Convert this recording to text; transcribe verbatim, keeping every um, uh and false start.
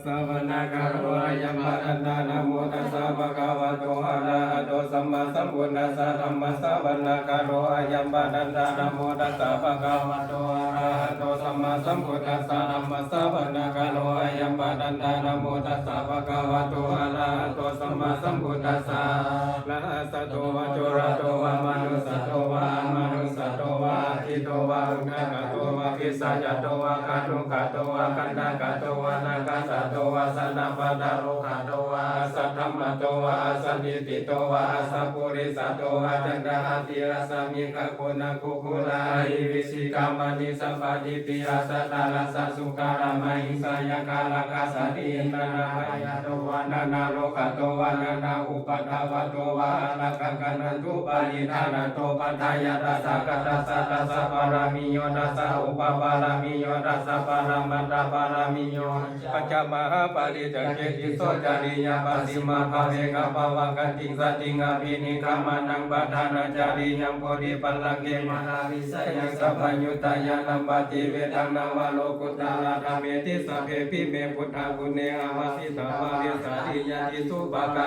Sāvanakāro ayambhadantā. Namo tassa bhagavato arahato sammāsambuddhassa. Dhammassavanakālo ayambhadantā. Namo tassa bhagavato arahato sammāsambuddhassa. Dhammassavanakālo ayambhadantā. Namo tassa bhagavato arahato sammāsambuddhassa. Rāhasatto vā corato vā manussato vā amanussato vā aggito vā udakato vā pisācato vā khāṇukato vā kaṇṭakato vā nakkhattato vā janapadarogato vā asaddhammato vā asandiṭṭhito vā asappurisato vā caṇḍahatthi-rassa-miga-goṇa-kukkura-ahi-vicchika-maṇi-sampādipī-asaṭṭha-rassa-sukkara-mahiṃsa-yakkha-rakkhasādī nānābhayato vā nānārogato vā nānāupaddavato vā ārakkhaṃ gaṇhantu. Paṇidhānato paṭṭhāya tassa kaṭṭhassa dasa pāramiyo dasa upapāramiyo dasa paramattha pāramiyo pañca mahāpariccāge tisso cariyā pacchimabbhave gabbhāvakkantiṃ jātiṃ abhinikkhamanaṃ padhānacariyaṃ bodhipallaṅke māravijayaṃ sabbaññutañāṇappaṭivedhaṃ navalokuttaradhammeti sabbepime buddhaguṇe āvajjitvā vesāliyā tīsu pakā